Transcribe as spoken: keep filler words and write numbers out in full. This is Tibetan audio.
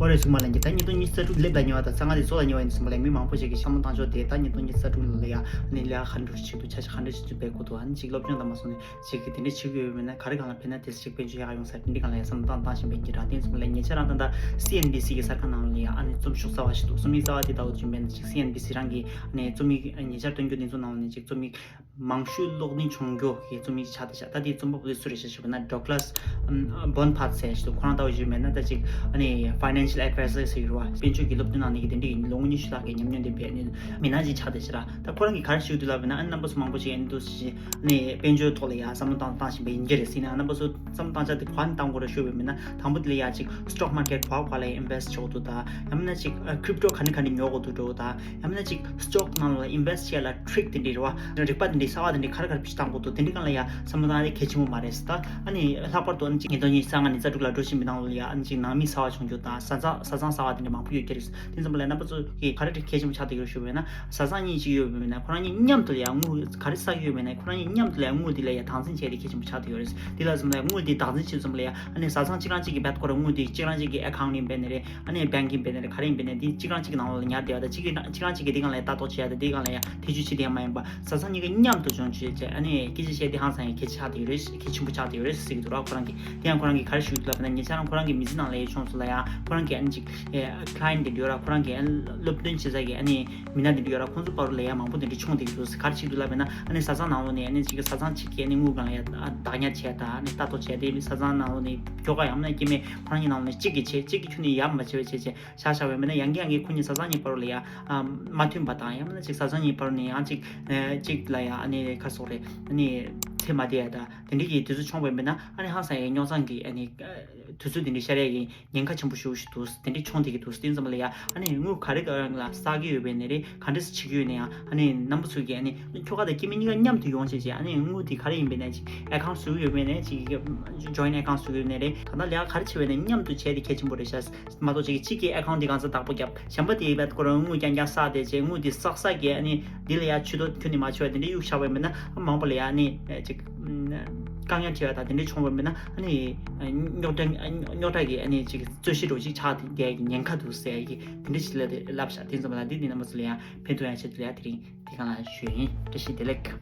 ཨོ་རེད། གསུངས་པ་ལ་ཉི་ད་ཉིས་སྟོང་ཉི་ཤུ་རྩ་དྲུག་སླེབས་ལ་ཉེ་བ་དང་ཚ་ང་དེ་ཚོ་ལ་ཉེ་བ་ཡིན་གསུངས་པ་ལ་མི་མང་པོ་ཞིག་གིས་བསམ་བློ་བཏང་ཕྱོགས་དེ་ད་ཉིས་སྟོང་ཉི་ཤུ་རྩ་དྲུག་ལ་ཡ་ནི་ལས་ཀ་ག་འདྲ་ཞིག་བྱེད་འདུག་ཆ་ཤས་ག་འདྲ་ཞིག་འབད་དགོས་འདུག་ཨ་ནི་ཅིག་སློབ་སྦྱོང་དང་མ་སོང་ནས་ཅིག་གི་དེ་འདྲ་བྱེད་དགོས་ཡོད་མེད་ན་ག་རེ་གང་ལ་ཕན་ན་དེ་ཞིག་དཔལ་འབྱོར་ཡག་ཡོང་ས་དེ་འདྲ་གང་ལ་ཡ་བསམ་བློ་བཏང་བཏང་བཞིན་པའི་གི་ར་དེ་གསུངས་པ་ལ་ཉེ་ཆར་རང་ད་ལྟ་སི་ཨེན་བི་སི་གི་གསར་ཁང་ནང་ལ་ཡ་ཨ་ནི་རྩོམ་ཤོག་གསར་བ་ཞིག་འདུག་རྩོམ་ཡིག་གསར་བ་དེ་ལྟ་བུ་བྱུང་བས་ན་ཅིག་སི་ཨེན་བི་སི་རང་གི་ཨ་ནི་རྩོམ་ཡིག་ཉེ་ཆར་སྟོན་རྒྱུ་དེ་ཚོ་ནང་ལ་ནི་ཅིག་རྩོམ་ཡིག་མང་ཤོས་ཀློག་གཏིང་ཆུང་རྒྱུ་གི་རྩོམ་ཡིག་ཆགས་བསྡད་ཤག་ད་དེའི་རྩོམ་པ་པོ་དེ་སུ་རེད་ཤག་ཞུས་པ་ན་Douglas Bonpath ཟེར་ཞིག་འདུག་ཁོ་རང་ལྟ་བུ་ཞུས་མེད་ན་ད་ཅིག་ཨ་ནི་financial advisor ཟེར་གྱི་རེད་བ། དཔལ་འབྱོར་གྱི་སློབ་སྟོན་གནང་ནས་ཀྱི་དེ་འདྲ་ཡིན། ལོ་ངོ་ཉི་ཤུ་ལྷག་གི་ཉམས་མྱོང་ལྡན་པའི་ཨ་ནི་མི་སྣ་ཅིག་ཆགས་བསྡད་ཤག་ར། ད་ཁོ་རང་གིས་ག་རེ་ཞུ་གི་འདུག་ལབ་པ་ན་ཨ་ནི་རྣམ་པ་ཚོ་མང་པོ་ཞིག་ཨ་ནི་འདུག་ཞིག་ཨ་ནི་དཔལ་འབྱོར་ཐོག་ལ་ཡ་བསམ་བློ་བཏང་བཏང་བཞིན་པ་ཡིན་གྱི་རེད་ཟེར་ན་རྣམ་པ་ཚོ་བསམ་བློ་བཏང་བྱ་དེ་ག་ནས་བཏང་དགོས་རེད་ཞུས་པ་ཡིན་ན་དང་པོ་དེ་ལ་ཡ་ཅིག་stock market ག་བ་ག་ལ་invest བྱེད་དགོས་འདུག་ད་ཡང་མིན་ན་ཅིག་crypto ག་ནས་ག་ནས་ཉོ་དགོས་འདུག་འགྲོ་ད་ཡང་མིན་ན་ཅིག་stock ནང་ལ་invest བྱེད་ལ་trick དེ་འདྲ་རེད་བ། རིག་པ་དེ་འདྲ་གསར་བ་དེ་འདྲ་ག་རེ་ག་རེ་བེད་སྤྱོད་བཏང་དགོས་འདུག་དེ་འདྲ་གང་ལ་ཡ་བསམ་བློ་བཏང་ཡ་དེ་གལ་ཆེན་པོ་མ་རེད་ཟེར། ད་ཨ་ནི་ལྷག་པར་དུ་ཨ་ནི་ཅིག་ཉིས་སྟོང་ཉི་ཤུ་རྩ་ལྔ་ནས་རྩ་དྲུག་ལ་འགྲོ་བཞིན་པའི་ནང་ལ་ཡ་ཨ་ནི་ཅིག་ནང་མི་གསར་བ་བྱུང་རྒྱུ་དང་བཟའ་ཚང་བཟའ་ཚང་གསར་བ་དེ་འདྲ་མང་པོ་ཡོད་ཀྱི་རེད། དེ་ཙམ་པ་ལ་རྣམ་པ་ཚོ་གིས་ག་རེ་གལ་ཆེན་པོ་ཆགས་བསྡད་ཡོད་ཞུ་བས་ན་བཟའ་ཚང་གཉིས་ཅིག་ཡོད་པ་ཡིན་ན་ཁོ་རང་གཉིས་མཉམ་དུ་ལ་ཡ་དངུལ་ག་རེ་བསགས་ཡོད་པ་ཡིན་ན་ཁོ་རང་གཉིས་མཉམ་དུ་ལ་ཡ་དངུལ་དེ་ལ་ཡ་སྟངས་འཛིན་བྱས་ཏེ་གལ་ཆེན་པོ་ཆགས་བསྡད་ཡོད་རེད། དེ་ལ་ཙམ་ལ་ཡ་དངུལ་དེ་སྟངས་འཛིན་བྱེད་ཙམ་ལ་ཡ་ཨ་ནི་བཟའ་ཚང་གཅིག་རང་གཅིག་གི་བེད་ཁོ་རང་དངུལ་དེ་གཅིག་རང་གཅིག་གི་account ཡིན་པ་ཡིན་ན་རེད། ཨ་ནི་bank ཡིན་པ་ཡིན་ན་རེད། ག་རེ་ཡིན་པ་ཡིན་ན་དེ་གཅིག་རང་གཅིག་གི་ནང་ལ་ཉར་བསྡད་ཡོད་ད་གཅིག་གི་གཅིག་རང་གཅིག་གི་དེ་གང་ལ་ཡ་ལྟ་རྟོག་བྱེད་ཡ་ད་དེ་གང་ལ་ཡ་ཐེ་བྱུས་བྱེད་དེ་ཡང་མ་ཡིན་པ་བཟའ་ཚང་གཉིས་ཀ་མཉམ་དུ་བྱུང་བྱས་བྱས་ཨ་ནི་སྐད་ཆ་བཤད་དེ་ཧང་སང་ཡ་གལ་ཆེ་ཆགས་བསྡད་ཡོད་རེད། གལ་ཆེན་པོ་ཆགས་བསྡད་ཡོད་རེད་ཟེར་གྱི་འདུག་ར། ཁོ་རང་གིས་དེ་ཡང་ཁོ་རང་གིས་ག་རེ་ཞུ་གི་འདུག་ལབ་ན་ཉེ་ཆར་རང་ཁོ་རང་གི་མི་ཚེ་ནང་ལ་ཡ་བྱུང་སོང་ལ་ཡ་ཁོ་རང་གི་ཨ་ནི་ཅིག་client དེ་འདྲ་ཡོད་ར། ཁོ་རང་གི་ཨ་ནི་སློབ་སྟོན་བྱེད་ས་གི་ཨ་ནི་མི་སྣ་དེ་འདྲ་ཡོད་ར། ཁོང་ཚོ་བར་ལ་ཡ་མང་པོ་དེ་འདྲ་བྱུང་བསྡད་ཀྱི་འདུག་ག་རེ་ཞིག་འདུག་ལབ་ན་ཨ་ནི་བཟའ་ཚང་ནང་ལོགས་ནས་ཨ་ནི་ཅིག་བཟའ་ཚང་གཅིག་གིས་ཨ་ནི་དངུལ་སྒང་ལ་ཡ་བདག་ཉར་བྱས་ད་ཨ་ནི་ལྟ་རྟོག་བྱས་ཏེ་བཟའ་ཚང་ནང་ལོགས་ནས་ཁྱོ་ག་ཡང་ན་སྐྱེ་དམན་ཁོ་རང་གཉིས་ནང་ལོགས་ནས་གཅིག་གིས་བྱས་གཅིག་གིས་ཁྱོན་ནས་ཡ་མ་བྱས་པ་བྱས་བྱས་བཞག་བཞག་པ་མིན་ན་ཡང་བསྐྱར་ཡང་བསྐྱར་ཁོ་གཉིས་བཟའ་ཚང་གཉིས་བར་ལ་ཡ་མ་མཐུན་པ་དང་ཡང་མིན་ན་ཅིག་བཟའ་ཚང་གཉིས་བར་ནས་ཡང་ཅིག་ཅིག་ལ་ཡ་ཨ་ནི་ག་རེ་ཟེར་དགོས་རེད། ཨ་ནི་ཚད་མ་བསྡད་ཡ་ད་དེ་འདྲ་གི་དུས་ཚོད་བྱུང་བ་མིན་ན་ཨ་ནི་ཧང་སང་ཡ་རྙོག་འཛིང་གི་ཨ་ནི་དུས་ཚོད་དེ་འདྲ་ཤར་ཡ་གི་ཉེན་ཁ་ཆེན་པོ་ཞེ་པོ་ཞིག་འདུག་དེ་འདྲ་བྱུང་བསྡད་ཀྱི་འདུག་དེ་ཙམ་པ་ལ་ཡ་ཨ་ནི་དངུལ་ག་རེ་ག་རེ་ལ་བསགས་ཀྱི་ཡོད་པ་ཡིན་ན་རེད། ག་འདྲ་སེ་བྱེད་ཀྱི་ཡོད་ན་ཡང་ཨ་ནི་རྣམ་པ་ཚོ་གིས་ཨ་ནི་ཁྱོ་ག་དང་སྐྱེ་དམན་གཉིས་ཀ་མཉམ་དུ་ཡོང་བྱས་བྱས་ཨ་ནི་དངུལ་དེ་ག་རེ་ཡིན་པ་ཡིན་ན་ཅིག་account བཟོ་གི་ཡོད་པ་ཡིན་ན་ཅིག་joint account བཟོ་གི་ཡོད་ན་རེད། ད་ལྟ་ལས་ཀ་ག་རེ་བྱེད་པ་ཡིན་ན་མཉམ་དུ་བྱས་ཏེ་གལ་ཆེན་པོ་རེད་ཤག་མ་གཏོགས་ཅིག་གཅིག་གིས་account དེ་གང་ས་བདག་པོ་བརྒྱབ་གཞན་པ་དེའི་བེད་ཁོ་རང་དངུལ་རྐྱང་རྐྱང་བསགས་ཏེ་བྱས་དངུལ་དེ་བསགས་བསགས་ཀྱིས་ཨ་ནི་འདི་ལ་ཡ་ཆུ་ཐོག་ཁྱོན་ནས་མ་ཆུ་བ་དེ་འདྲ་གཡུག་བཞག་པ་མིན་ན་ཨ་མང་པོ་ལ་ཡ་ཨ་ནི་ཅིག་བཀག་ཉར་བྱས་པ་དང་དེ་འདྲ་བྱུང་བ་མིན་ན་ཨ་ནི་རྙོག་དྲ་རྙོག་དྲ་གི་ཨ་ནི་ཅིག་རྩོད་གཞི་འདྲ་ཅིག་ཆགས་བསྡད་ཀྱི་ཉེན་ཁ་འདུག་ཟེར་ཡ་གི་དེ་འདྲ་ཞིག་ལ་ལབ་ཤག་དེ་ཙམ་པ་ལ་འདི་འདི་རྣམ་པ་ཚོ་ལ་ཡ་ཕན་ཐོགས་ཡ་ཆེད་དུ་ལ་ཡ་དེ་རིང་དེ་གང་ལ་ཞུས་ཡིན། བཀྲ་ཤིས་བདེ་ལེགས།